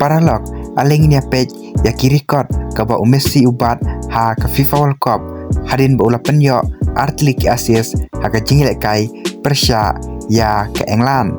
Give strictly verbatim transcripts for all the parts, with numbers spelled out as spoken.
paralok, ale ngin ïa peit ïa ki record kaba u Messi u bat ha ka FIFA World Cup hadien ba u la pynïoh artylli ki assist ha ka jingïalehkai pyrshah ïa ka England.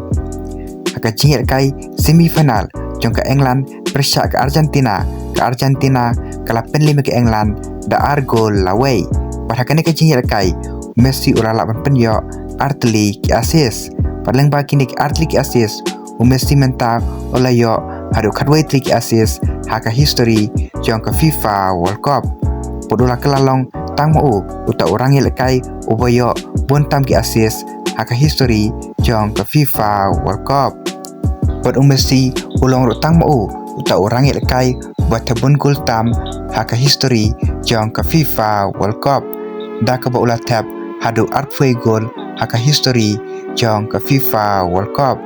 Ha ka jingïalehkai semi final jong ka England pyrshah ka Argentina, ka Argentina ka la pynliem ïa ka England da ar gol la wei. Bad ha kane ka jingïalehkai u Messi u la lah ban pynïoh artylli ki assist. Bad lyngba kine ki artylli ki assist u Messi mynta u la ïoh haduh khatwei tylli ki assist ha ka history jong ka FIFA World Cup. Bad u la kylla long tang ma u uta u rangïalehkai uba ïoh bun tam ki assist ha ka history jong ka FIFA World Cup. Bad u Messi u long ruh tang ma u uta u rangïalehkai uba thep bun gol tam ha ka history jong ka FIFA World Cup, da kaba u la thep haduh arphew gol ha ka history jong ka FIFA World Cup.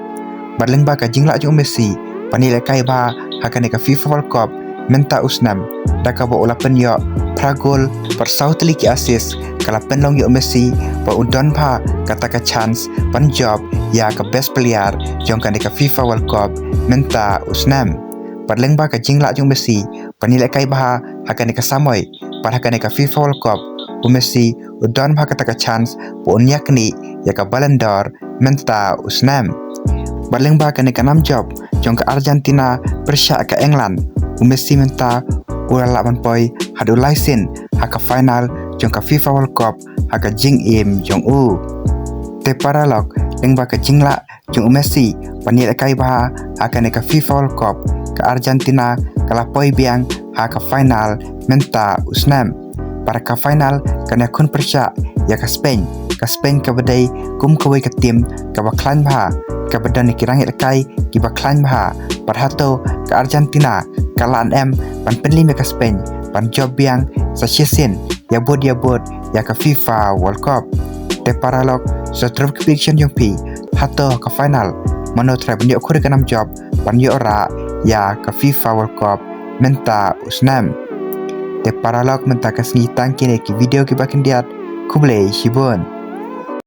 Bad lyngba ka jinglah jong u Messi ban ïalehkai bha ha kane ka FIFA World Cup mynta u snem, da kaba u la pynïoh phra gol bad saw tylli ki assist, ka la pynlong ïa u Messi ba u don bha kata ka chance ban jop ïa ka best player jong kane ka FIFA World Cup mynta u snem. Bad lyngba ka jinglah jong u Messi ban ïalehkai bha ha kane ka samoi bad ha kane ka FIFA World Cup, u Messi u don bha kata ka chance ba un ïaknieh ïa ka Ballon d'Or mynta u snem. Bad lyngba kane ka nam jop jong ka Argentina pyrshah ka England, u Messi mynta u la lah ban poi haduh lai sien ha ka final jong ka FIFA World Cup ha ka jingim jong u. Te paralok, lyngba ka jinglah jong u Messi ban ïalehkai bha ha kane ka FIFA World Cup, ka Argentina ka la poi biang ha ka final mynta u snem. Bad ha ka final kan ïakhun pyrshah ïa ka Spain, ka Spain kaba dei kum kawei ka team kaba khlaiñ bha, kaba don ïa ki rangïalehkai kiba khlaiñ bha. Bad hato ka Argentina ka lah ne em ban pynliem ïa ka Spain ban jop biang sa shisien ïa bud ïa bud ïa ka FIFA World Cup? Te paralok, sa trep ki prediction jong phi, hato ka final mano trai ban ïoh khur ïa ka nam jop ban ïoh rah ïa ka FIFA World Cup mynta u snem? Te paralok, mynta ka sngi tang kine ki video kiba khyndiat. Khublei shibun.